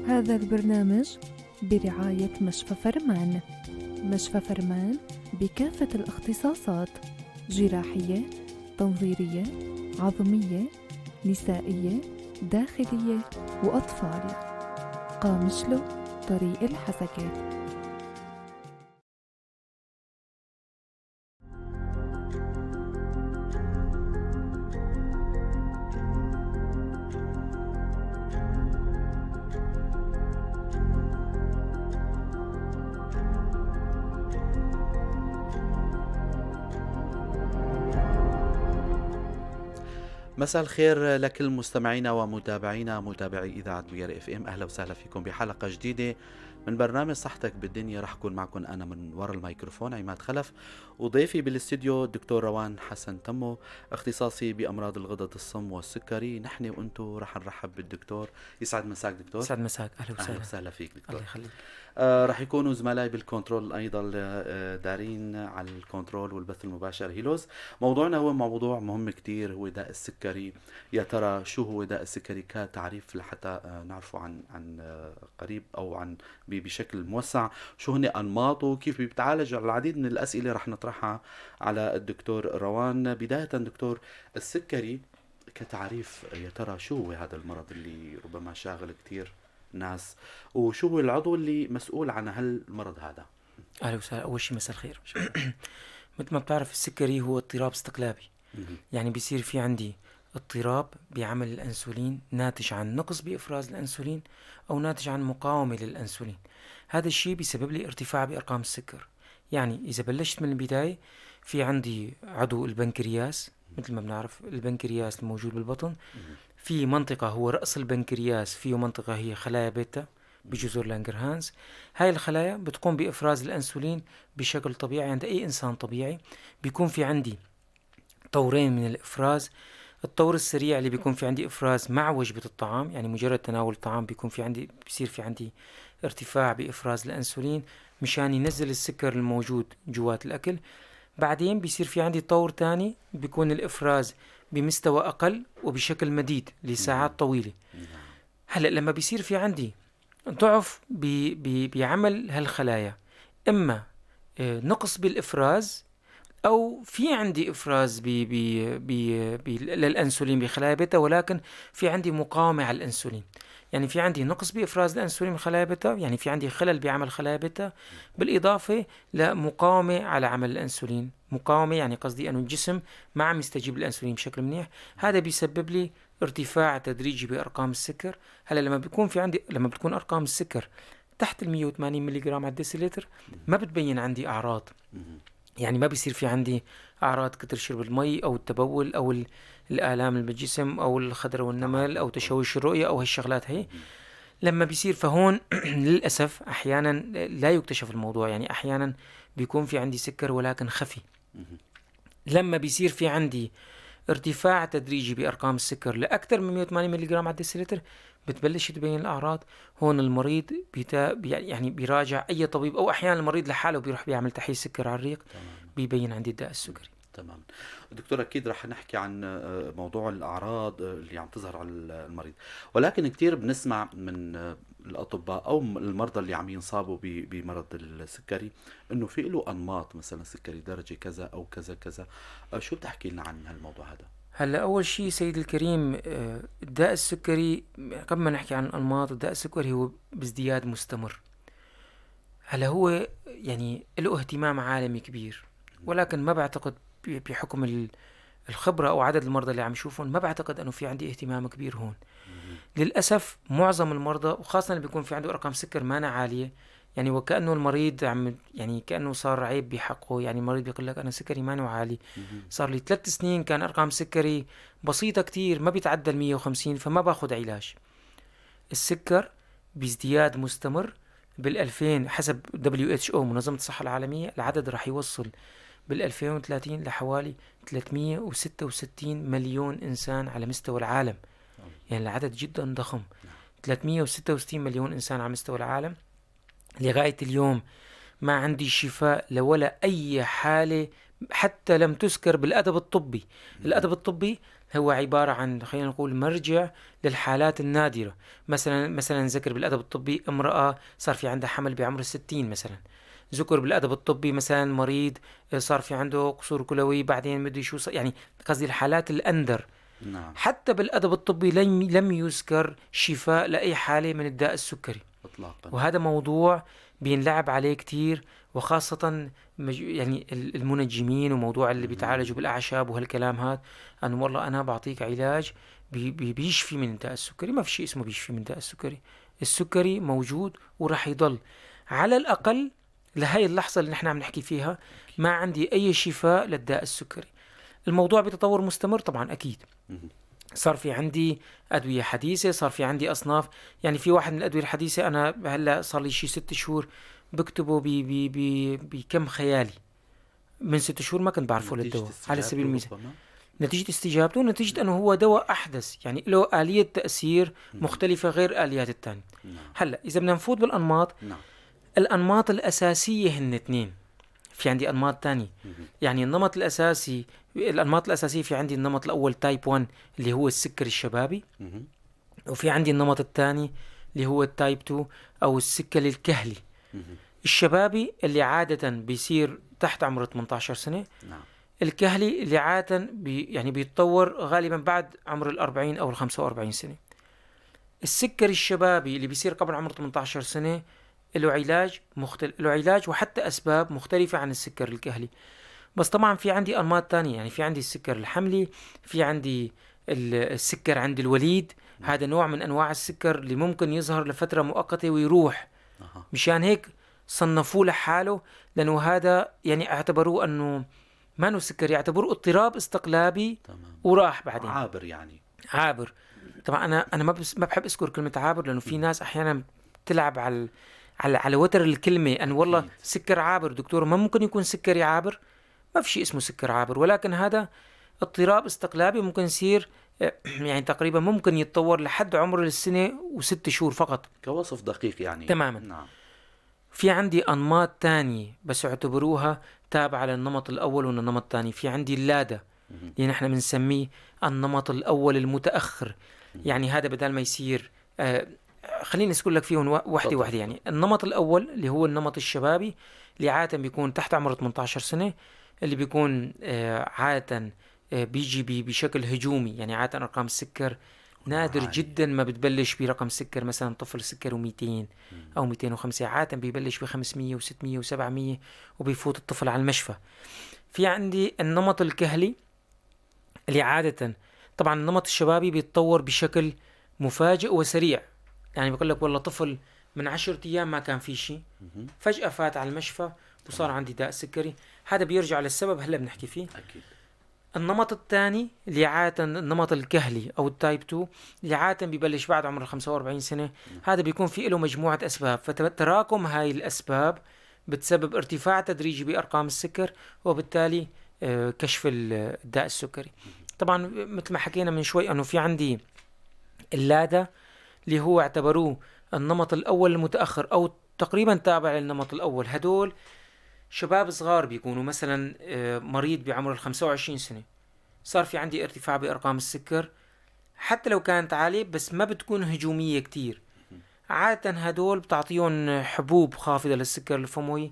هذا البرنامج برعاية مشفى فرمان. مشفى فرمان بكافة الاختصاصات: جراحية، تنظيرية، عظمية، نسائية، داخلية وأطفال. قامشلو، طريق الحسكة. مساء الخير لكل مستمعينا ومتابعينا متابعي إذاعة بوير FM. أهلا وسهلا فيكم بحلقة جديدة من برنامج صحتك بالدنيا. رح أكون معكم أنا من وراء الميكروفون عماد خلف، وضيفي بالاستديو الدكتور روان حسن تمو، اختصاصي بأمراض الغدد الصم والسكري. نحن وأنتو رح نرحب بالدكتور. يسعد مساك دكتور. يسعد مساك، أهلا وسهلا. أهلا وسهلا فيك دكتور. الله يخليك. رح يكونوا زملائي بال control أيضا، دارين على ال control والبث المباشر هيلوز. موضوعنا هو موضوع مهم كتير، هو داء السكري. يا ترى شو هو داء السكري كتعريف لحتى نعرفه عن قريب أو عن بشكل موسع، شو هن أنماطه، كيف بيتعالج؟ العديد من الأسئلة رح نطرحها على الدكتور روان. بداية دكتور، السكري كتعريف، يا ترى شو هو هذا المرض اللي ربما شاغل كتير ناس، وشو هو العضو اللي مسؤول عن هالمرض هذا؟ أهلا وسهلا. أول شيء مساء الخير. مثل ما بتعرف السكري هو اضطراب استقلابي، يعني بيصير في عندي اضطراب بعمل الأنسولين ناتج عن نقص بإفراز الأنسولين أو ناتج عن مقاومة للأنسولين. هذا الشيء بيسبب لي ارتفاع بأرقام السكر. يعني إذا بلشت من البداية، في عندي عضو البنكرياس، مثل ما بنعرف البنكرياس الموجود بالبطن، في منطقة هو رأس البنكرياس، فيه منطقة هي خلايا بيتا بجزر لانجرهانز. هاي الخلايا بتقوم بإفراز الأنسولين بشكل طبيعي عند أي إنسان طبيعي. بيكون في عندي طورين من الإفراز. الطور السريع اللي بيكون في عندي إفراز مع وجبة الطعام، يعني مجرد تناول الطعام بيصير في عندي ارتفاع بإفراز الأنسولين مشان ينزل السكر الموجود جوات الأكل. بعدين بيصير في عندي طور تاني بيكون الإفراز بمستوى أقل وبشكل مديد لساعات طويلة. هلأ لما بيصير في عندي ضعف بعمل هالخلايا، إما نقص بالإفراز أو في عندي إفراز للأنسولين بخلايا بيتا، ولكن في عندي مقاومة على الأنسولين. يعني في عندي نقص بإفراز الأنسولين من خلايا بيتا، يعني في عندي خلل بعمل خلايا بيتا، بالإضافة لمقاومة على عمل الأنسولين. مقاومة يعني قصدي أنه الجسم ما عم يستجيب للأنسولين بشكل منيح. هذا بيسبب لي ارتفاع تدريجي بأرقام السكر. هلا لما بيكون في عندي، لما بتكون أرقام السكر تحت ال 180 ملي جرام على الديسيلتر ما بتبين عندي أعراض، يعني ما بيصير في عندي أعراض كتر شرب المي أو التبول أو الآلام اللي بالجسم أو الخدر والنمل أو تشوش الرؤية أو هالشغلات هي. لما بيصير فهون للأسف أحيانا لا يكتشف الموضوع، يعني أحيانا بيكون في عندي سكر ولكن خفي. لما بيصير في عندي ارتفاع تدريجي بأرقام السكر لأكثر من 180 ملي جرام على الديسيلتر بتبلش تبين الأعراض. هون المريض يعني بيراجع أي طبيب، أو أحيانا المريض لحاله بيروح بيعمل تحليل سكر على الريق، بيبين عندي الداء السكري. تمام دكتور، أكيد رح نحكي عن موضوع الأعراض اللي عم تظهر على المريض، ولكن كتير بنسمع من الأطباء أو المرضى اللي عم ينصابوا بمرض السكري إنه في له أنماط، مثلا سكري درجة كذا أو كذا كذا. شو بتحكي لنا عن هالموضوع هذا؟ هلا أول شيء سيد الكريم، الداء السكري قبل ما نحكي عن الأنماط، الداء السكري هو بازدياد مستمر. هلا هو يعني له اهتمام عالمي كبير، ولكن ما بعتقد بحكم الخبرة أو عدد المرضى اللي عم يشوفهم، ما بعتقد أنه في عندي اهتمام كبير هون. للأسف معظم المرضى وخاصة اللي بيكون في عنده أرقام سكر مانا عالية، يعني وكأنه المريض عم يعني كأنه صار عيب بحقه. يعني المريض بيقول لك أنا سكري مانو عالي، صار لي 3 سنين كان أرقام سكري بسيطة كتير ما بيتعدى 150، فما باخد علاج. السكر بازدياد مستمر بالألفين حسب WHO منظمة الصحة العالمية، العدد رح يوصل بالألفين وثلاثين لحوالي 366 مليون إنسان على مستوى العالم. يعني العدد جدا ضخم، 366 مليون إنسان على مستوى العالم. لغاية اليوم ما عندي شفاء لولا أي حالة حتى لم تذكر بالأدب الطبي. الأدب الطبي هو عبارة عن خلينا نقول مرجع للحالات النادرة. مثلا ذكر بالأدب الطبي امرأة صار في عندها حمل بعمر 60 مثلا، ذكر بالأدب الطبي مثلا مريض صار في عنده قصور كلوي بعدين مدري شو، يعني قصدي الحالات الأندر. نعم. حتى بالأدب الطبي لم يذكر شفاء لأي حالة من الداء السكري إطلاقا. وهذا موضوع بينلعب عليه كتير، وخاصة يعني المنجمين وموضوع اللي بيتعالجوا بالأعشاب وهالكلام هذا، أنه والله أنا بعطيك علاج بيشفي من الداء السكري. ما في شيء اسمه بيشفي من الداء السكري. السكري موجود وراح يضل على الأقل لهي اللحظة اللي نحن عم نحكي فيها ما عندي أي شفاء للداء السكري. الموضوع بتطور مستمر طبعا، أكيد صار في عندي أدوية حديثة، صار في عندي أصناف. يعني في واحد من الأدوية الحديثة أنا هلأ صار لي شي 6 شهور بكتبه بي بي بكم خيالي، من 6 شهور ما كنت بعرفه للدواء على سبيل المثال. نتيجة استجابته ونتيجة أنه هو دواء أحدث، يعني له آلية تأثير مختلفة غير آليات الثانية. هلأ إذا بدنا نفوت بالأنماط، الأنماط الأساسية هن 2، في عندي أنماط تانية. يعني النمط الأساسي، الأنماط الأساسية في عندي النمط الأول type 1 اللي هو السكر الشبابي، وفي عندي النمط الثاني اللي هو ال type 2 أو السكر الكهلي. الشبابي اللي عادة بيصير تحت عمر 18 سنة. نعم. الكهلي اللي عادة يعني بيتطور غالبا بعد عمر 40 أو 45 سنة. السكر الشبابي اللي بيصير قبل عمر 18 سنة له علاج مختلف، له علاج وحتى أسباب مختلفة عن السكر الكهلي. بس طبعا في عندي أنماط تانية، يعني في عندي السكر الحملي، في عندي السكر عند الوليد. هذا نوع من أنواع السكر اللي ممكن يظهر لفترة مؤقتة ويروح. مشان هيك صنفوه لحاله، لأنه هذا يعني اعتبروه أنه ما نو سكر، يعتبروه اضطراب استقلابي. تمام. وراح بعدين عابر، يعني عابر. طبعا أنا ما بحب أذكر كلمة عابر، لأنه في ناس أحيانا بتلعب على وتر الكلمة، أن والله سكر عابر دكتور، ما ممكن يكون سكري عابر. ما في شيء اسمه سكر عابر، ولكن هذا اضطراب استقلابي ممكن يصير، يعني تقريبا ممكن يتطور لحد عمر السنة و6 شهور فقط، كوصف دقيق يعني. تماما. نعم. في عندي أنماط تانية بس اعتبروها تابعة للنمط الأول والنمط الثاني. في عندي اللادا اللي نحن بنسميه النمط الأول المتأخر. يعني هذا بدل ما يصير خليني أذكر لك فيهم وحدة وحدة. يعني النمط الأول اللي هو النمط الشبابي اللي عادة بيكون تحت عمر 18 سنة، اللي بيكون عادة بيجي بشكل هجومي. يعني عادة أرقام السكر نادر جدا ما بتبلش برقم سكر، مثلا طفل سكره 200 أو 205، عادة بيبلش ب500 و600 و700 وبيفوت الطفل على المشفى. في عندي النمط الكهلي اللي عادة طبعا النمط الشبابي بيتطور بشكل مفاجئ وسريع، يعني بيقول لك والله طفل من 10 أيام ما كان في شيء، فجأة فات على المشفى وصار عندي داء سكري. هذا بيرجع للسبب هلا بنحكي فيه. أكيد. النمط الثاني اللي عادة النمط الكهلي أو ال type 2 اللي عادة بيبلش بعد عمر 45 سنة، هذا بيكون في له مجموعة أسباب، فتراكم هاي الأسباب بتسبب ارتفاع تدريجي بأرقام السكر، وبالتالي كشف الداء السكري. طبعا مثل ما حكينا من شوي أنه في عندي اللادا اللي هو اعتبروه النمط الأول المتأخر أو تقريبا تابع للنمط الأول. هدول شباب صغار بيكونوا، مثلا مريض بعمر 25 سنة صار في عندي ارتفاع بأرقام السكر، حتى لو كانت عالية بس ما بتكون هجومية كتير. عادة هدول بتعطيهم حبوب خافضة للسكر الفموي،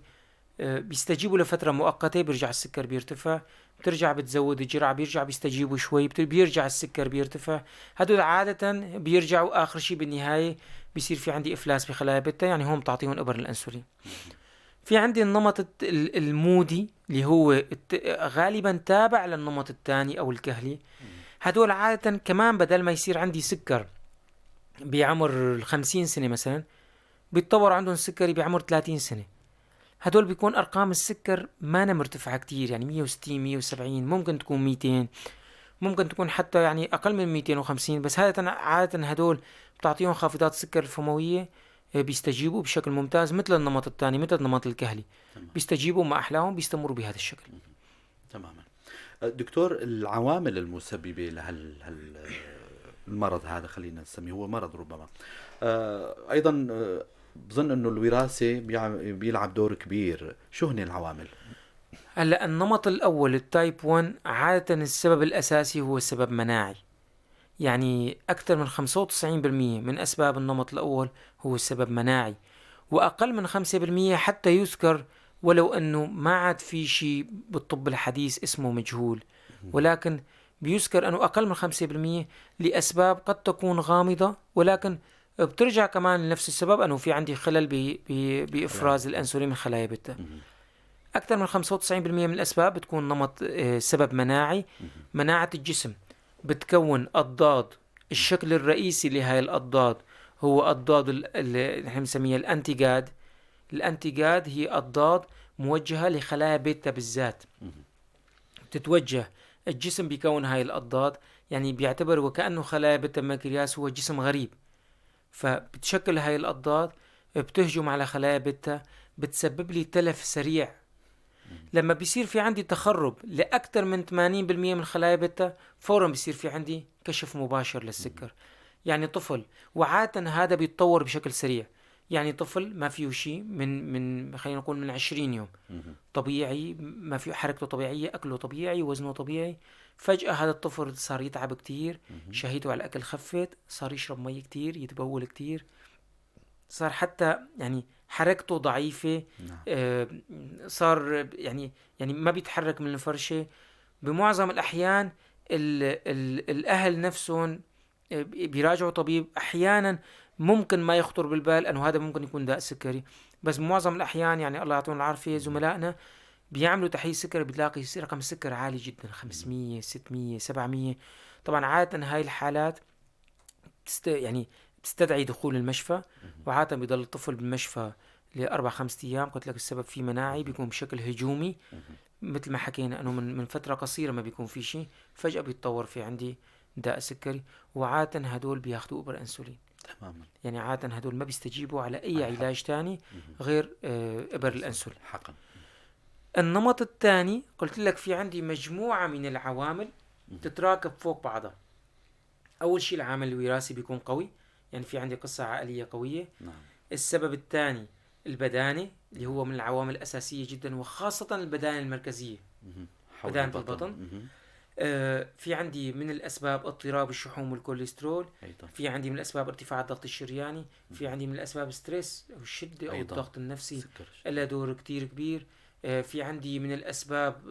بيستجيبوا لفترة مؤقتة، بيرجع السكر بيرتفع، بترجع بتزود الجرعة، بيرجع بيستجيبوا شوي، بيرجع السكر بيرتفع. هدول عادة بيرجعوا آخر شيء بالنهاية بيصير في عندي إفلاس بخلايا بيتا، يعني هون بتعطيهم إبر الأنسولين. في عندي النمط المودي اللي هو غالبا تابع للنمط الثاني أو الكهلي. هدول عادة كمان بدل ما يصير عندي سكر بعمر 50 سنة مثلا، بيتطور عندهم سكري بعمر 30 سنة. هدول بيكون أرقام السكر ما مرتفعة كتير، يعني 160 170، ممكن تكون 200، ممكن تكون حتى يعني أقل من 250، بس هذا عادة هدول بتعطيهم خافضات السكر الفموية بيستجيبوا بشكل ممتاز مثل النمط الثاني، مثل النمط الكهلي. تمام. بيستجيبوا ما أحلاهم، بيستمروا بهذا الشكل. تماما. دكتور، العوامل المسببة لهال المرض هذا، خلينا نسميه هو مرض ربما، أيضا بظن أنه الوراثة بيلعب دور كبير. شو هن العوامل؟ هلا النمط الاول ال type 1 عادة السبب الاساسي هو سبب مناعي، يعني اكثر من 95% من اسباب النمط الاول هو سبب مناعي، واقل من 5% حتى يذكر، ولو انه ما عاد في شيء بالطب الحديث اسمه مجهول، ولكن بيذكر انه اقل من 5% لاسباب قد تكون غامضة، ولكن بترجع كمان لنفس السبب انه في عندي خلل بافراز الانسولين من خلايا بيتا. اكثر من 95% من الاسباب بتكون نمط سبب مناعي. مناعة الجسم بتكون اضداد، الشكل الرئيسي لهاي الاضداد هو اضداد اللي نحن بنسميها ال anti-GAD. ال anti-GAD هي اضداد موجهة لخلايا بيتا بالذات، بتتوجه الجسم بيكون هاي الاضداد، يعني بيعتبر وكأنه خلايا بيتا بنكرياس هو جسم غريب، فبتشكل هاي الاضداد، بتهجم على خلايا بيتا، بتسبب لي تلف سريع. لما بيصير في عندي تخرب لأكثر من 80% من خلايا بيتا، فورا بيصير في عندي كشف مباشر للسكر. يعني طفل، وعادة هذا بيتطور بشكل سريع، يعني طفل ما فيه شيء من خلينا نقول من 20 يوم طبيعي، ما فيه، حركته طبيعية، أكله طبيعي، وزنه طبيعي، فجأة هذا الطفل صار يتعب كتير، شهيته على الأكل خفت، صار يشرب مي كتير، يتبول كتير، صار حتى يعني حركته ضعيفة. صار يعني ما بيتحرك من الفرشة. بمعظم الأحيان الأهل نفسهم بيراجعوا طبيب، أحيانا ممكن ما يخطر بالبال أنه هذا ممكن يكون داء سكري، بس بمعظم الأحيان يعني الله يعطيهم العافية زملائنا بيعملوا تحليل سكر، بتلاقي رقم السكر عالي جدا، 500 600 700. طبعا عادة هاي الحالات يعني بتستدعي دخول المشفى، وعادة بيضل الطفل بالمشفى ل4-5 أيام. قلت لك السبب فيه مناعي، بيكون بشكل هجومي مثل ما حكينا أنه من فترة قصيرة ما بيكون في شيء، فجأة بيتطور في عندي داء سكري، وعادة هدول بياخدوا إبر أنسولين. تماما، يعني عادة هدول ما بيستجيبوا على أي علاج تاني غير إبر الأنسولين. حقا. النمط الثاني قلت لك في عندي مجموعة من العوامل تتراكب فوق بعضها. أول شيء العامل الوراثي بيكون قوي، يعني في عندي قصة عائلية قوية. نعم. السبب الثاني البدانة، اللي هو من العوامل الأساسية جدا، وخاصة البدانة المركزية، بدانة البطن. في عندي من الأسباب اضطراب الشحوم والكوليسترول. أيضا. في عندي من الأسباب ارتفاع الضغط الشرياني. في عندي من الأسباب stress أو الشدة أو الضغط النفسي لها دور كتير كبير. في عندي من الأسباب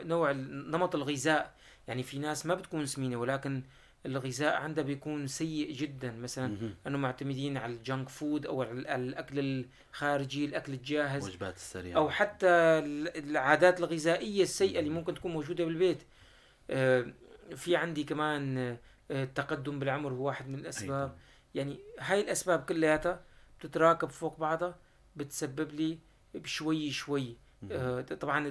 نوع نمط الغذاء، يعني في ناس ما بتكون سمينة ولكن الغذاء عندها بيكون سيء جدا، مثلا انه معتمدين على ال junk food او على الاكل الخارجي، الاكل الجاهز، وجبات السريعة، او حتى العادات الغذائية السيئة اللي ممكن تكون موجودة بالبيت. في عندي كمان التقدم بالعمر هو واحد من الاسباب. أيضا. يعني هاي الاسباب كلياتها بتتراكب فوق بعضها، بتسبب لي بشوي شوي. طبعا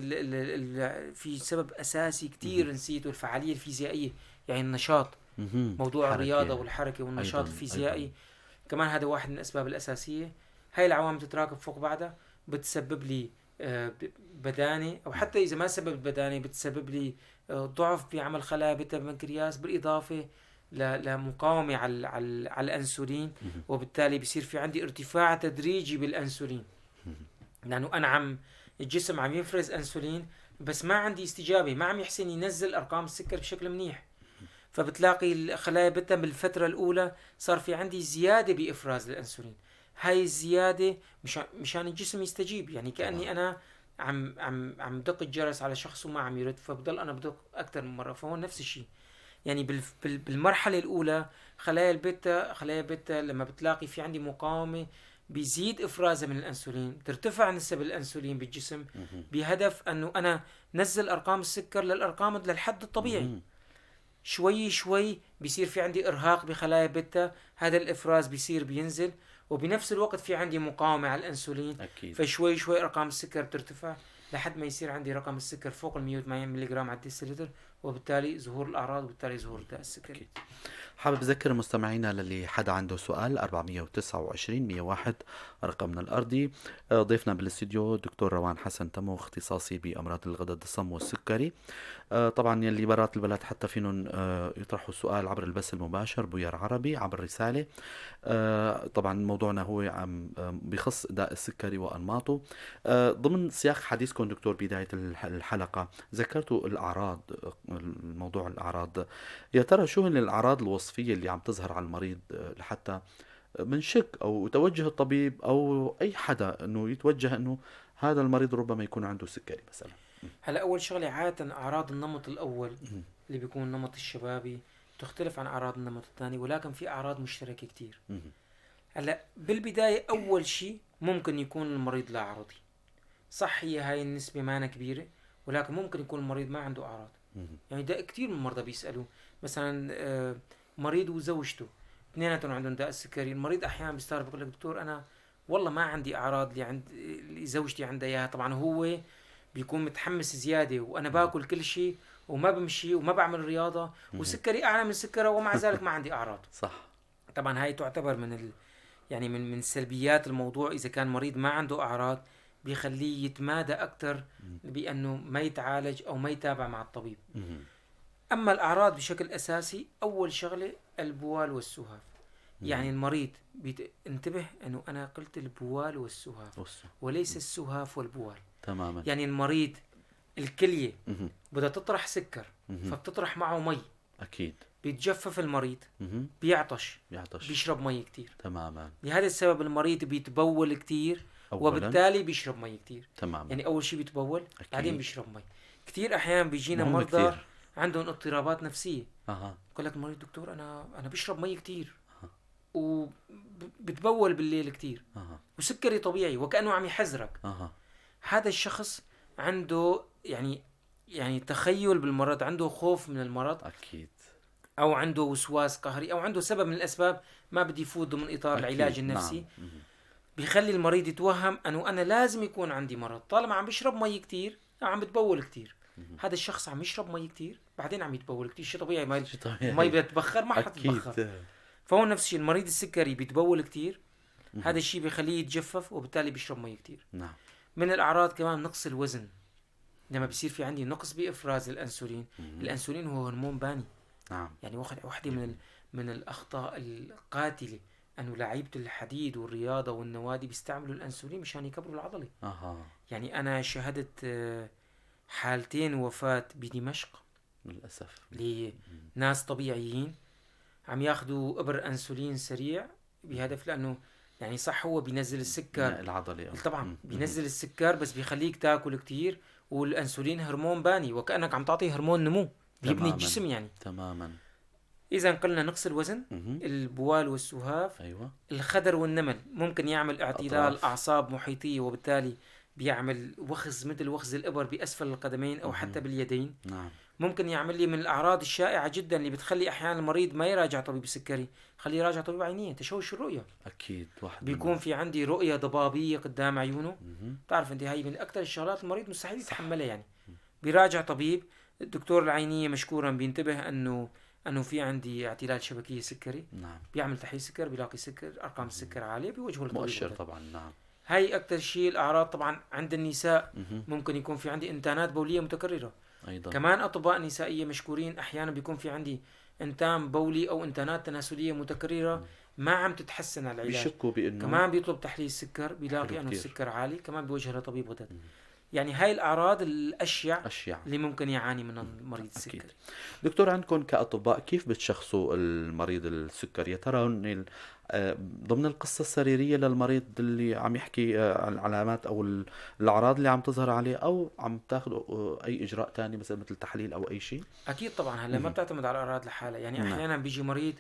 في سبب اساسي كتير نسيته، الفعالية الفيزيائية، يعني النشاط، موضوع حركة. الرياضة والحركة والنشاط أيضاً. الفيزيائي. أيضاً. كمان هذا واحد من الأسباب الأساسية. هاي العوامل تتراكب فوق بعضها بتسبب لي بدانة، أو حتى إذا ما سببت بدانة بتسبب لي ضعف بعمل خلايا بيتا بنكرياس، بالإضافة لمقاومة على الأنسولين، وبالتالي بيصير في عندي ارتفاع تدريجي بالأنسولين، لأنه أنا الجسم عم يفرز أنسولين بس ما عندي استجابة، ما عم يحسن ينزل أرقام السكر بشكل منيح، فبتلاقي الخلايا بيتا بالفترة الأولى صار في عندي زيادة بإفراز الأنسولين. هاي الزيادة مشان الجسم يستجيب، يعني كأني أنا عم دق الجرس على شخص وما عم يرد، فبضل أنا بدق أكثر من مرة. فهون نفس الشيء، يعني بالمرحلة الأولى خلايا البيتا لما بتلاقي في عندي مقاومة بيزيد إفرازها من الأنسولين، ترتفع نسب الأنسولين بالجسم بهدف أنه أنا نزل أرقام السكر للأرقام للحد الطبيعي. شوي شوي بيصير في عندي إرهاق بخلايا بيتا، هذا الإفراز بيصير بينزل، وبنفس الوقت في عندي مقاومة على الأنسولين. أكيد. فشوي شوي أرقام السكر بترتفع لحد ما يصير عندي رقم السكر فوق ال 180 ملغ على الديسيلتر، وبالتالي ظهور الأعراض، وبالتالي ظهور داء السكري. أكيد. حابب أذكر مستمعينا للي حدا عنده سؤال 429 101 رقمنا الأرضي. ضيفنا بالاستديو دكتور روان حسن تمو، اختصاصي بأمراض الغدد الصم والسكري. طبعا يلي برات البلد حتى فينهم يطرحوا السؤال عبر البث المباشر بوير عربي عبر رسالة. طبعا موضوعنا هو عم بخص داء السكري وأنماطه. ضمن سياق حديثكم دكتور بداية الحلقة ذكرتوا الأعراض، الموضوع الأعراض، يا ترى شو هن الأعراض الوصفية اللي عم تظهر على المريض لحتى منشك أو توجه الطبيب أو أي حدا أنه يتوجه أنه هذا المريض ربما يكون عنده سكري مثلا؟ هلا أول شغلة عادة أعراض النمط الأول اللي بيكون النمط الشبابي تختلف عن أعراض النمط الثاني، ولكن في أعراض مشتركة كتير. هلا بالبداية أول شيء ممكن يكون المريض لا عرضي، صح هي هاي النسبة مانا كبيرة، ولكن ممكن يكون المريض ما عنده أعراض. يعني ده كتير من المرضى بيسألوا مثلا مريض وزوجته اثنيناتهم عندهم داء السكري، المريض أحيانا بيستغرب بيقول لك دكتور أنا والله ما عندي أعراض اللي عند اللي زوجتي عندها إياها. طبعا هو بيكون متحمس زيادة، وأنا باكل كل شيء وما بمشي وما بعمل رياضة وسكري أعلى من سكره ومع ذلك ما عندي أعراض. صح. طبعا هاي تعتبر من يعني من سلبيات الموضوع. إذا كان مريض ما عنده أعراض بيخليه يتمادى أكثر بأنه ما يتعالج أو ما يتابع مع الطبيب. أما الأعراض بشكل أساسي أول شغلة البوال والسهاف. يعني المريض انتبه أنه أنا قلت البوال والسهاف وليس السهاف والبوال. تماما. يعني المريض الكلية بدها تطرح سكر فبتطرح معه مي، أكيد بيتجفف المريض، بيعطش، بيشرب مي كتير. تماما. لهذا السبب المريض بيتبول كتير وبالتالي بيشرب مي كتير. تماما. يعني أول شيء بيتبول بعدين بيشرب مي كتير. أحيانا بيجينا مرضى عندهم اضطرابات نفسية. بقول لك المريض دكتور أنا بشرب مي كتير وبتبول بالليل كتير وسكري طبيعي، وكأنه عم يحذرك. هذا الشخص عنده يعني تخيل بالمرض، عنده خوف من المرض أكيد، أو عنده وسواس قهري، أو عنده سبب من الأسباب ما بدي يفوت ضمن إطار أكيد. العلاج النفسي. نعم. بيخلي المريض يتوهم أنه أنا لازم يكون عندي مرض طالما عم بشرب مي كتير أو عم بتبول كتير. هذا الشخص عم يشرب مي كتير بعدين عم يتبول كتير، شيء طبيعي، مي بدها تبخر ما حتتبخر. فهو نفس الشيء المريض السكري بيتبول كتير، هذا الشيء بيخليه يتجفف وبالتالي بيشرب مي كتير. نعم. من الأعراض كمان نقص الوزن. لما بيصير في عندي نقص بإفراز الأنسولين، الأنسولين هو هرمون باني. نعم. يعني واحدة من الأخطاء القاتلة أنه لعيبة الحديد والرياضة والنوادي بيستعملوا الأنسولين مشان يكبروا العضلة. يعني أنا شهدت حالتين وفاة بدمشق للأسف لناس طبيعيين عم ياخذوا إبر أنسولين سريع بهدف، لأنه يعني صح هو بينزل السكر العضلي طبعا بينزل السكر بس بيخليك تاكل كتير، والأنسولين هرمون باني وكأنك عم تعطيه هرمون نمو بيبني الجسم يعني. تماما. إذا قلنا نقص الوزن، البوال والسهاف، أيوة. الخدر والنمل ممكن يعمل اعتلال أعصاب محيطية وبالتالي بيعمل وخز مثل وخز الإبر بأسفل القدمين أو حتى باليدين. نعم. ممكن يعمل لي من الأعراض الشائعة جدا اللي بتخلي أحيانا المريض ما يراجع طبيب سكري، خليه يراجع طبيب عينية، تشوش الرؤية. أكيد. واحد بيكون في عندي رؤية ضبابية قدام عيونه. بتعرف أنت هاي من أكثر الشغلات المريض مستحيل يتحملها يعني. بيراجع طبيب، الدكتور العينية مشكورا بينتبه أنه في عندي اعتلال شبكية سكري. نعم. بيعمل تحليل سكر، بيلاقي سكر، أرقام السكر عالية، بيوجهه للطبيب. مؤشر طبعا. نعم. هاي أكثر شيء الأعراض. طبعا عند النساء ممكن يكون في عندي إنتانات بولية متكررة. أيضا. كمان أطباء نسائية مشكورين أحيانا بيكون في عندي إنتان بولي أو إنتانات تناسلية متكررة ما عم تتحسن على العلاج، بيشكوا بأنه كمان بيطلب تحليل سكر، بيلاقي أنه السكر عالي، كمان بيوجه لطبيب غدد. يعني هاي الأعراض الأشيع اللي ممكن يعاني منها المريض السكري. دكتور، عندكم كأطباء كيف بتشخصوا المريض السكري؟ يا ترى ضمن القصة السريرية للمريض اللي عم يحكي العلامات أو الأعراض اللي عم تظهر عليه، أو عم تاخذوا أي إجراء تاني مثل تحليل أو أي شيء؟ أكيد طبعا. هلا ما بتعتمد على الأعراض لحالها يعني. أحيانا بيجي مريض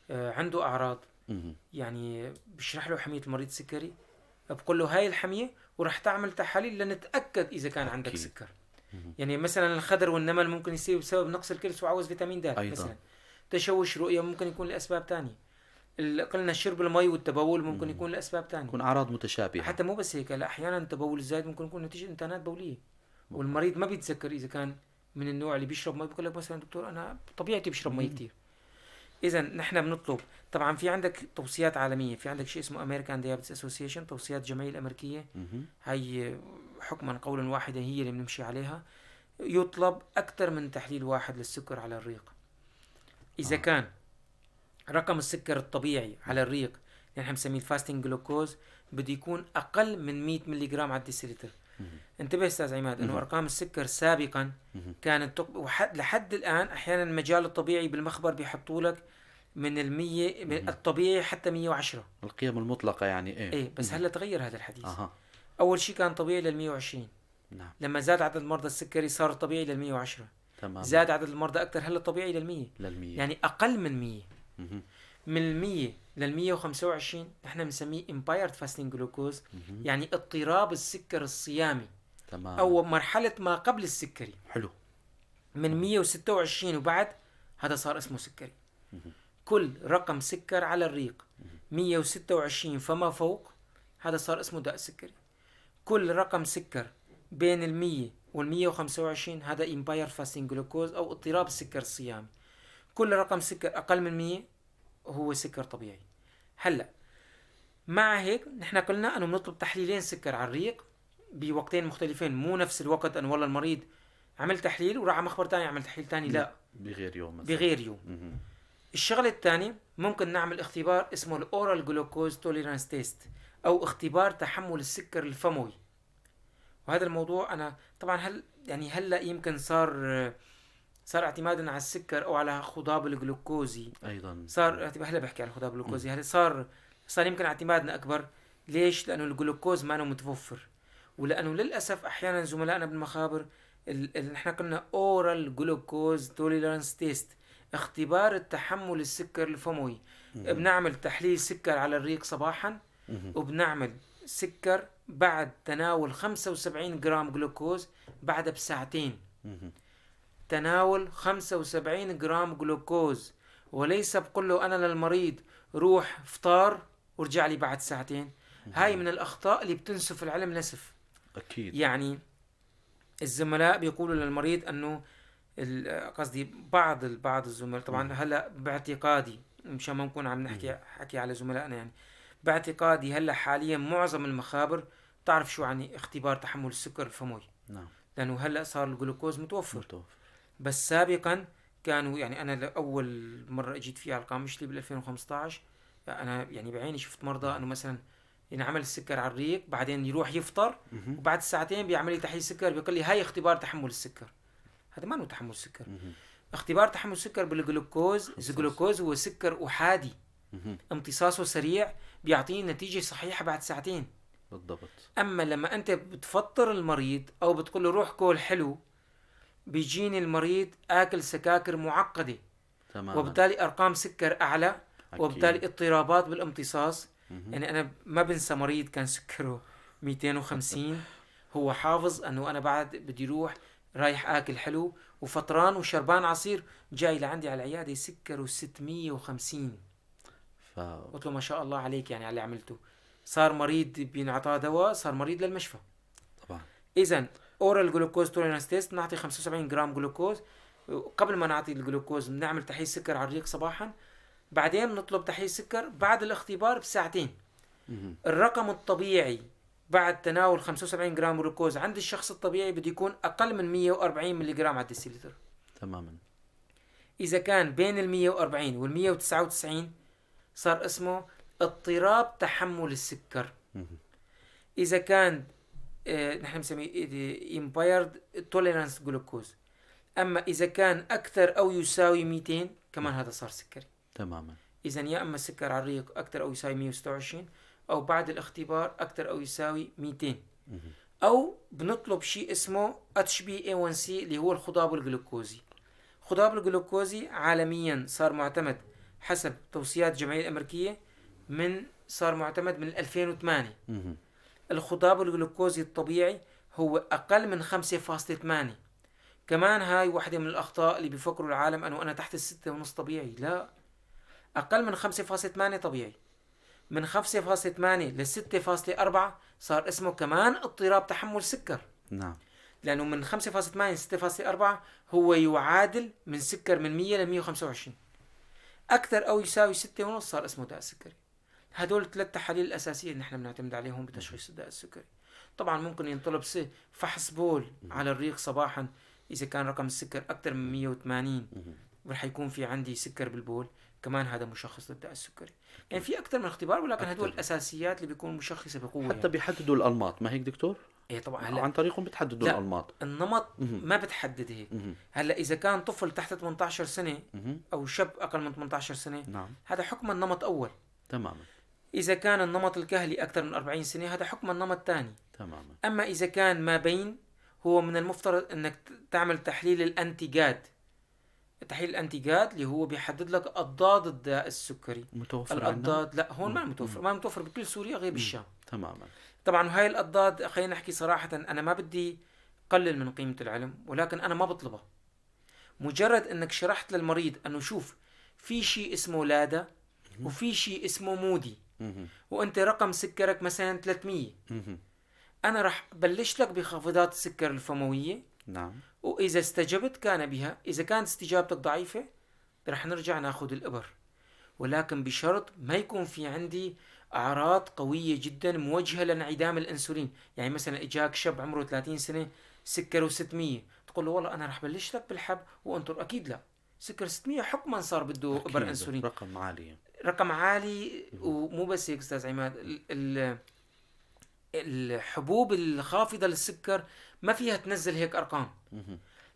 عنده أعراض، يعني بشرح له حمية المريض السكري، بقول له هاي الحمية ورح تعمل تحاليل لنتأكد إذا كان عندك سكر. يعني مثلا الخدر والنمل ممكن يصير بسبب نقص الكلس وعوز فيتامين د مثلا. تشوش رؤية ممكن يكون لأسباب تانية. قلنا شرب المي والتبول ممكن يكون لأسباب تانية، يكون أعراض متشابهة. حتى مو بس هيك، لا أحيانا التبول الزايد ممكن يكون نتيجة إنتانات بولية، والمريض ما بيتذكر إذا كان من النوع اللي بيشرب مي. بيقول لك مثلا دكتور أنا طبيعتي بشرب مي كتير. اذا نحن بنطلب، طبعا في عندك توصيات عالمية، في عندك شيء اسمه American Diabetes Association، توصيات الجمعية الامريكية، هي حكما قولا واحدا هي اللي بنمشي عليها. يطلب اكثر من تحليل واحد للسكر على الريق. اذا كان رقم السكر الطبيعي على الريق اللي نحن بنسميه ال fasting glucose بده يكون اقل من 100 ملي جرام على الديسيلتر. انتبه استاذ عماد انه ارقام السكر سابقا كانت لحد الان احيانا المجال الطبيعي بالمخبر بيحطوا لك من ال100 من الطبيعي حتى 110، القيم المطلقة يعني. ايه ايه، بس هلا تغير هذا الحديث. اول شيء كان طبيعي لل 120. نعم. لما زاد عدد مرضى السكري صار طبيعي لل 110. تمام. زاد عدد المرضى اكثر، هلا طبيعي لل 100. لل 100، يعني اقل من 100. من ال 100 لل 125 نحن بنسميه impaired fasting glucose، يعني اضطراب السكر الصيامي. تمام. او مرحلة ما قبل السكري. حلو. من 126 وبعد هذا صار اسمه سكري. كل رقم سكر على الريق 126 فما فوق هذا صار اسمه داء السكري. كل رقم سكر بين ال 100 وال 125 هذا impaired fasting glucose او اضطراب السكر الصيامي. كل رقم سكر اقل من 100 هو سكر طبيعي. هلا مع هيك نحن قلنا انه بنطلب تحليلين سكر على الريق بوقتين مختلفين، مو نفس الوقت انه والله المريض عمل تحليل وراح على مخبر ثاني عمل تحليل ثاني، لا، بغير يوم مثلا. بغير يوم. الشغلة الثانية ممكن نعمل اختبار اسمه ال oral glucose tolerance test او اختبار تحمل السكر الفموي. وهذا الموضوع انا طبعا هل يعني هلا يمكن صار اعتمادا على السكر او على خضاب الجلوكوزي ايضا، صار هلا بحكي على الخضاب الجلوكوزي، هلا صار يمكن اعتمادنا اكبر. ليش؟ لانه الجلوكوز ما متوفر، ولانه للاسف احيانا زملائنا بالمخابر نحن قلنا oral glucose tolerance test، اختبار التحمل السكر الفموي. بنعمل تحليل سكر على الريق صباحا، وبنعمل سكر بعد تناول 75 جرام جلوكوز بعد بساعتين. تناول 75 جرام جلوكوز، وليس بقول له انا للمريض روح فطار ورجع لي بعد ساعتين. هاي من الاخطاء اللي بتنسف العلم نسف. اكيد. يعني الزملاء بيقولوا للمريض انه قصدي بعض الزملاء طبعا هلا باعتقادي، مشان ما نكون عم نحكي حكي على زملائنا، يعني باعتقادي هلا حاليا معظم المخابر بتعرف شو يعني اختبار تحمل السكر الفموي. نعم. لانه هلا صار الجلوكوز متوفر. بس سابقا كانوا يعني انا اول مرة اجيت فيها على القامشلي بال 2015 انا يعني بعيني شفت مرضى انه مثلا ينعمل السكر على الريق بعدين يروح يفطر وبعد ساعتين بيعمل لي تحليل سكر بيقول لي هاي اختبار تحمل السكر. هذا ما هو تحمل السكر. اختبار تحمل السكر بالجلوكوز، الجلوكوز هو سكر احادي، امتصاصه سريع، بيعطيني نتيجة صحيحه بعد ساعتين بالضبط. اما لما انت بتفطر المريض او بتقول له روح كل حلو، بيجيني المريض اكل سكاكر معقدة. تماما. وبالتالي ارقام سكر اعلى. أكيد. وبالتالي اضطرابات بالامتصاص. يعني انا ما بنسى مريض كان سكره 250 هو حافظ انه انا بعد بدي روح رايح اكل حلو وفطران وشربان عصير، جاي لعندي على العيادة سكره 650. قلت له ما شاء الله عليك يعني على اللي عملته. صار مريض بينعطاه دواء، صار مريض للمشفى. طبعا. اذا oral glucose tolerance test نعطي 75 جرام جلوكوز. قبل ما نعطي الجلوكوز بنعمل تحليل سكر على الريق صباحا، بعدين بنطلب تحليل سكر بعد الاختبار بساعتين. الرقم الطبيعي بعد تناول 75 جرام جلوكوز عند الشخص الطبيعي بده يكون اقل من 140 ملي جرام على الديسيلتر. تماما. اذا كان بين ال 140 وال 199 صار اسمه اضطراب تحمل السكر. اذا كان نحن بنسميه impaired tolerance glucose. اما اذا كان اكثر او يساوي 200 كمان هذا صار سكري. تماما. اذا يا اما السكر على الريق اكثر او يساوي 126 او بعد الاختبار اكثر او يساوي 200. او بنطلب شيء اسمه HbA1c اللي هو الخضاب الجلوكوزي. خضاب الجلوكوزي عالميا صار معتمد حسب توصيات الجمعية الأمريكية، من صار معتمد من 2008. الخضاب الجلوكوزي الطبيعي هو أقل من 5.8. كمان هاي واحدة من الأخطاء اللي بيفكروا العالم أنه أنا تحت 6.5 طبيعي. لا، أقل من 5.8 طبيعي. من 5.8 ل 6.4 صار اسمه كمان اضطراب تحمل سكر. نعم. لأنه من 5.8 ل 6.4 هو يعادل من سكر من 100 ل 125. اكثر او يساوي 6.5 صار اسمه داء السكري. هدول الثلاث تحاليل الاساسية اللي نحن بنعتمد عليهم بتشخيص الداء السكري. طبعا ممكن ينطلب فحص بول على الريق صباحا، اذا كان رقم السكر اكثر من 180 رح يكون في عندي سكر بالبول، كمان هذا مشخص للداء السكري. يعني في اكثر من اختبار، ولكن هدول الاساسيات اللي بيكون مشخصه بقوة. حتى يعني بيحددوا الانماط، ما هيك دكتور؟ ايه طبعا. هلا عن طريقهم بتحددوا الانماط. النمط ما بتحدد هيك. هلا اذا كان طفل تحت 18 سنة او شاب اقل من 18 سنة، نعم، هذا حكم النمط اول. تماما. اذا كان النمط الكهلي اكثر من 40 سنة، هذا حكم النمط الثاني. تماما. اما اذا كان ما بين، هو من المفترض انك تعمل تحليل ال anti-GAD. تحليل ال anti-GAD اللي هو بيحدد لك اضداد الداء السكري. متوفر الاضداد؟ لا، هون ما متوفر، ما متوفر بكل سوريا غير بالشام. تماما. طبعا هاي الاضداد، خلينا نحكي صراحة، انا ما بدي قلل من قيمة العلم، ولكن انا ما بطلبها. مجرد انك شرحت للمريض انه شوف، في شيء اسمه LADA وفي شيء اسمه MUDI، وانت رقم سكرك مثلا 300، انا رح بلش لك بخافضات السكر الفمويه. نعم. واذا استجبت كان بها، اذا كانت استجابتك ضعيفة رح نرجع ناخذ الابر، ولكن بشرط ما يكون في عندي اعراض قوية جدا موجهة لانعدام الانسولين. يعني مثلا اجاك شاب عمره 30 سنة سكره 600، تقول له والله انا رح بلش لك بالحب وانطر، اكيد لا، سكر 600 حكما صار بده ابر انسولين. رقم عالي. رقم عالي. ومو بس هيك استاذ عماد، الحبوب الخافضه للسكر ما فيها تنزل هيك ارقام.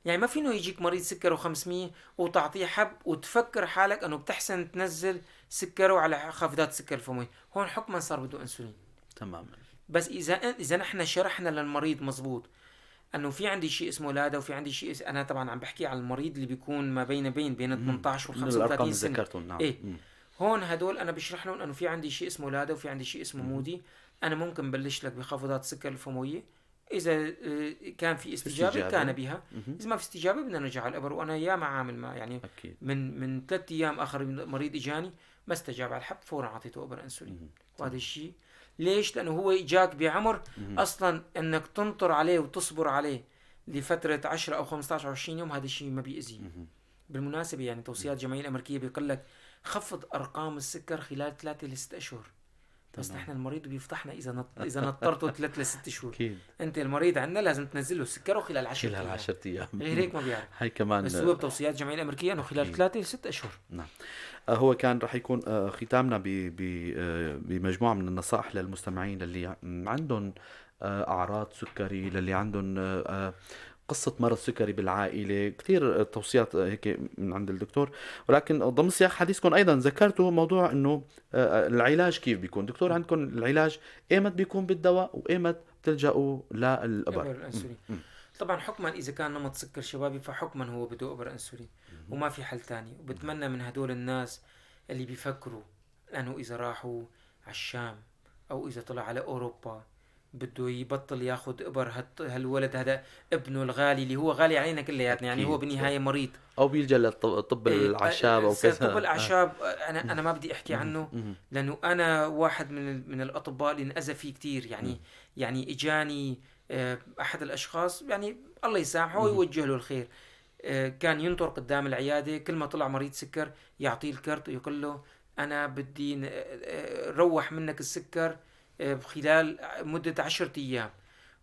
يعني ما فينه يجيك مريض سكره 500 وتعطيه حب وتفكر حالك انه بتحسن تنزل سكره على خافضات السكر الفموي، هون حكما صار بده انسولين. تماما. بس اذا نحن شرحنا للمريض مزبوط انه في عندي شيء اسمه LADA وفي عندي شيء انا طبعا عم بحكي على المريض اللي بيكون ما بين 18 وال 35 سنة. نعم. إيه؟ هون هدول انا بشرح لهم انه في عندي شيء اسمه LADA وفي عندي شيء اسمه MUDI، انا ممكن بلش لك بخافضات السكر الفمويه، اذا كان في استجابة كان بها، اذا ما في استجابة بدنا نرجع على الابر. وانا يا عامل ما يعني أكيد. من 3 ايام اخر مريض اجاني ما استجاب على الحب، فورا اعطيته ابر انسولين. وهذا الشيء ليش؟ لانه هو اجاك بعمر اصلا انك تنطر عليه وتصبر عليه لفترة 10 او 15 او 20 يوم، هذا الشيء ما بيأذيه. بالمناسبة يعني توصيات الجمعية الامريكية بيقول لك خفض ارقام السكر خلال 3 ل 6 اشهر. بس نحن المريض بيفضحنا اذا نطرته 3 ل 6 شهور. اكيد. انت المريض عندنا لازم تنزل له سكره خلال 10 ايام. خلال 10 ايام. غير هيك ما بيعرف. هي كمان. بس هو بتوصيات الجمعية الامريكية انه خلال 3 ل 6 اشهر. نعم. هو كان رح يكون ختامنا بمجموعه من النصائح للمستمعين اللي عندهم اعراض سكري، للي عندهم قصة مرض سكري بالعائلة، كثير توصيات هيك من عند الدكتور. ولكن ضمن سياق حديثكم أيضا ذكرتوا موضوع أنه العلاج كيف بيكون. دكتور، عندكم العلاج إيمت بيكون بالدواء وإيمت بتلجأوا للإبر؟ الأنسولين. طبعا حكما إذا كان نمط سكر شبابي فحكما هو بده إبر أنسولين وما في حل تاني. وبتمنى من هدول الناس اللي بيفكروا أنه إذا راحوا على الشام أو إذا طلع على أوروبا بده يبطل ياخذ ابر هالولد هذا ابنه الغالي اللي هو غالي علينا كلياتنا، يعني هو بالنهاية مريض، او بيلجا لطب الاعشاب او كذا. طب الاعشاب انا ما بدي احكي عنه لانه انا واحد من الاطباء اللي انأذى فيه كثير. يعني اجاني احد الاشخاص، يعني الله يسامحه ويوجه له الخير، كان ينطر قدام العيادة كل ما طلع مريض سكر يعطيه الكرت ويقول له انا بدي روح منك السكر خلال مدة 10 أيام،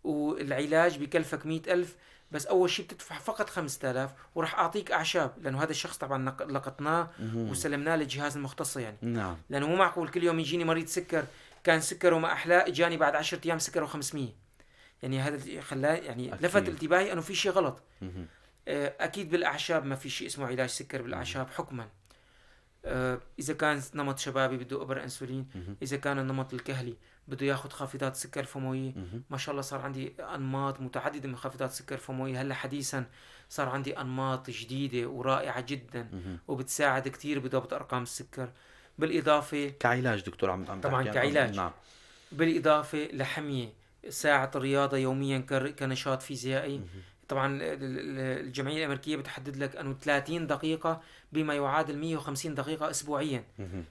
والعلاج بكلفك 100,000، بس أول شيء بتدفع فقط 5,000 وراح أعطيك أعشاب، لأنه هذا الشخص طبعا لقطناه وسلمناه للجهاز المختص يعني. نعم. لأنه مو معقول كل يوم يجيني مريض سكر كان سكره ما أحلاه، إجاني بعد 10 أيام سكره 500. يعني هذا خلاه يعني أكيد. لفت انتباهي أنه في شيء غلط. أكيد بالأعشاب ما في شيء اسمه علاج سكر بالأعشاب حكما. إذا كان نمط شبابي بده إبر أنسولين، إذا كان النمط الكهلي بده ياخذ خافضات سكر فموية. ما شاء الله صار عندي أنماط متعددة من خافضات سكر فموية. هلا حديثا صار عندي أنماط جديدة ورائعة جدا وبتساعد كتير بضبط أرقام السكر. بالإضافة كعلاج دكتور عم طبعا كعلاج. نعم. بالإضافة لحمية ساعة الرياضة يوميا كنشاط فيزيائي. طبعا الجمعية الأمريكية بتحدد لك أنه 30 دقيقة بما يعادل 150 دقيقة أسبوعيا.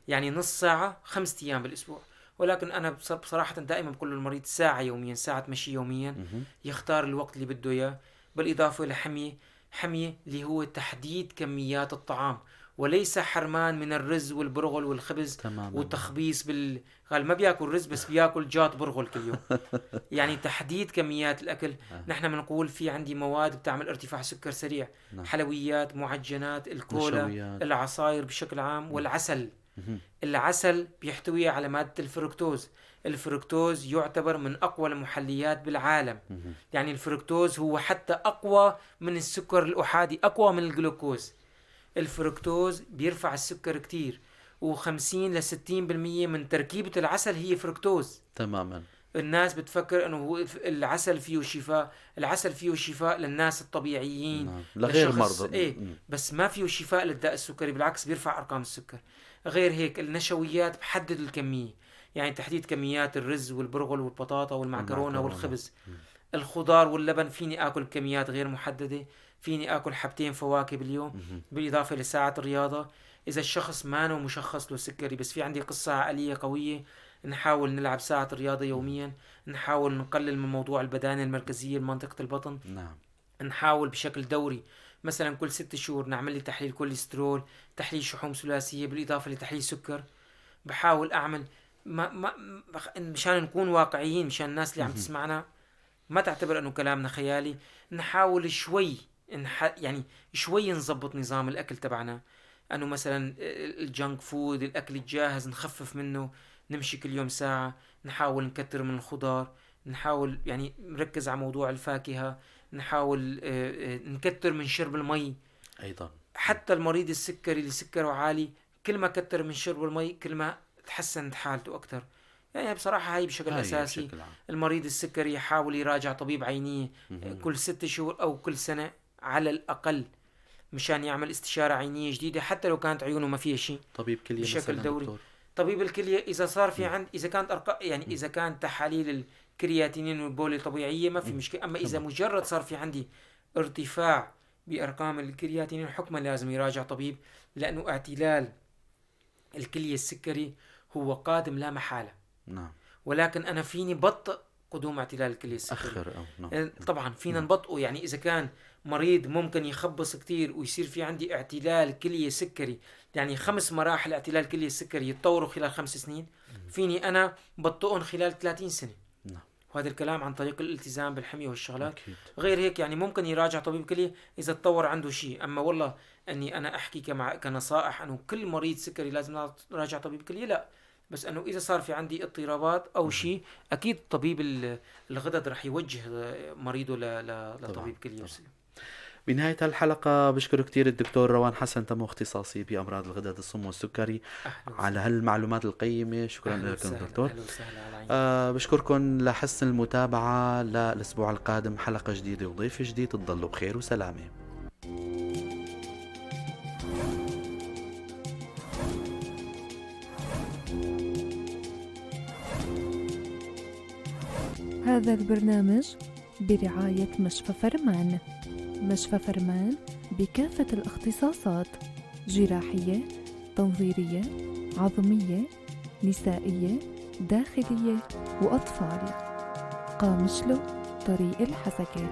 يعني نص ساعة 5 أيام بالأسبوع. ولكن أنا بصراحة دائما بقول للمريض ساعة يوميا، ساعة مشي يوميا، يختار الوقت اللي بده إياه. بالإضافة لحمية، حمية اللي هو تحديد كميات الطعام، وليس حرمان من الرز والبرغل والخبز. وتخبيص قال ما بياكل رز بس بياكل جاط برغل كل يوم. يعني تحديد كميات الأكل. نحن بنقول في عندي مواد بتعمل ارتفاع سكر سريع. حلويات، معجنات، الكولا، نشويات. العصاير بشكل عام، والعسل. العسل بيحتوي على مادة الفركتوز. الفركتوز يعتبر من أقوى المحليات بالعالم. يعني الفركتوز هو حتى أقوى من السكر الأحادي، أقوى من الجلوكوز. الفركتوز بيرفع السكر كتير، وخمسين لستين بالمية من تركيبة العسل هي فركتوز. الناس بتفكر أنه هو العسل فيه شفاء. العسل فيه شفاء للناس الطبيعيين، لغير لشخص مرضى. إيه، بس ما فيه شفاء للداء السكري، بالعكس بيرفع أرقام السكر. غير هيك النشويات بحدد الكمية، يعني تحديد كميات الرز والبرغل والبطاطا والمعكرونة المعكرونة. والخبز. الخضار واللبن فيني آكل بكميات غير محددة، فيني آكل حبتين فواكه باليوم، بالإضافة لساعة الرياضة. إذا الشخص ما هو مشخص له سكري بس في عندي قصة عائلية قوية، نحاول نلعب ساعة الرياضة يوميا، نحاول نقلل من موضوع البدانة المركزية لمنطقة البطن. نحاول بشكل دوري مثلا كل 6 شهور نعمل لي تحليل كوليسترول، تحليل شحوم ثلاثية، بالإضافة لتحليل سكر. بحاول أعمل ما ما مشان نكون واقعيين، مشان الناس اللي عم تسمعنا ما تعتبر أنه كلامنا خيالي. نحاول شوي يعني شوي نظبط نظام الأكل تبعنا، أنه مثلا الجنك فود، الأكل الجاهز نخفف منه، نمشي كل يوم ساعة، نحاول نكتر من الخضار، نحاول نركز على موضوع الفاكهة، نحاول نكتر من شرب المي أيضا. حتى المريض السكري اللي سكره عالي كل ما كتر من شرب المي كل ما تحسنت حالته أكتر. بصراحة هاي بشكل هاي أساسي. بشكل عام. المريض السكري يحاول يراجع طبيب عينيه كل 6 شهور أو كل سنة على الأقل، مشان يعمل استشارة عينية جديدة حتى لو كانت عيونه ما فيها شيء. طبيب كلية بشكل مثلاً دوري. دكتور. طبيب الكلية إذا صار في عند، إذا كانت أرقام، يعني إذا كانت تحاليل الكرياتينين والبول طبيعية ما في مشكلة. أما إذا مجرد صار في عندي ارتفاع بأرقام الكرياتينين حكما لازم يراجع طبيب، لأنه اعتلال الكلية السكري هو قادم لا محالة. ولكن أنا فيني بطء قدوم اعتلال الكلية السكري. أخر أو نعم. طبعا فينا نبطئه. إذا كان مريض ممكن يخبص كتير ويصير في عندي اعتلال كلية سكري، يعني 5 مراحل اعتلال كلية سكري يتطوروا خلال 5 سنين، فيني أنا بطئهم خلال 30 سنة. وهذا الكلام عن طريق الالتزام بالحمية والشغلات. غير هيك ممكن يراجع طبيب كلية إذا تطور عنده شيء. أما والله أني أنا أحكي كنصائح أنه كل مريض سكري لازم يراجع طبيب كلية، لا، بس أنه إذا صار في عندي اضطرابات أو شيء أكيد طبيب الغدد رح يوجه مريضه لطبيب كلية. بنهاية الحلقة بشكر كتير الدكتور روان حسن تمو، اختصاصي بأمراض الغدد الصم والسكري، أهلاً على وسهلاً. هالمعلومات القيمة. شكراً أهلاً لكم وسهلاً. دكتور. أهلاً وسهلاً على عيني. بشكركم لحسن المتابعة. للأسبوع القادم حلقة جديدة وضيف جديد. تضلوا بخير وسلامة. هذا البرنامج برعاية مشفى فرمان. مشفى فرمان بكافة الاختصاصات: جراحية، تنظيرية، عظمية، نسائية، داخلية وأطفال. قامشلو، طريق الحسكة.